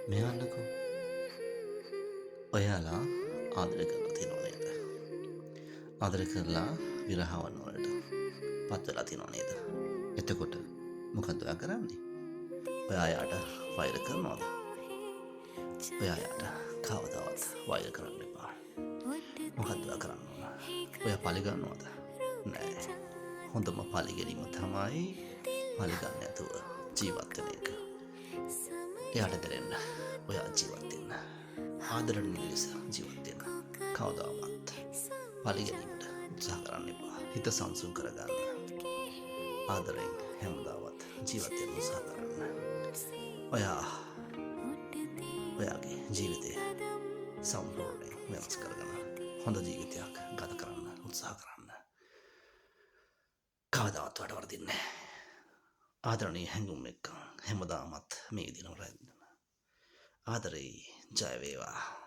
මෙයන්නකෝ. ඔයාලා ආදරය කරලා තියෙනව නේද? ආදරය කරලා විරහවන් වලට පත් වෙලා තියෙනව නේද? එතකොට මොකද්ද ඔයා කරන්නේ? ඔයා යාට වෛර කරනවද? ඔයා යාට කවදාවත් වෛර කරන්න එපා. මොකද්ද ඔයා කරන්න ඕන? ඔයා පලි ගන්නවද? නෑ. හොඳම පලි ගැනීම තමයි පලි ගන්න නැතුව ජීවත් වෙන එක. එයාට දැනෙන්න ඔයා ජීවත් වෙන්න. ආදරණීය ලෙස ජීවත් වෙන්න. කවදාවත් පලි ගැනීමට උත්සාහ කරන්න එපා. හිත සංසුන් කරගන්න. ආදරෙන් හැමදාවත් ජීවත් වෙන්න උත්සාහ කරන්න. ඔයා ඔයාගේ ජීවිතය සම්පූර්ණයෙන් වෙනස් කරගෙන හොඳ ජීවිතයක් ගත කරන්න උත්සාහ කරන්න. කවදාවත් ඔයාට වරදින්නේ නැහැ. ආදරණීය හැඟුම් එක්ක හැමදාමත් මේ දිනවල රැඳෙන්න. ආදරෙයි, ජය වේවා.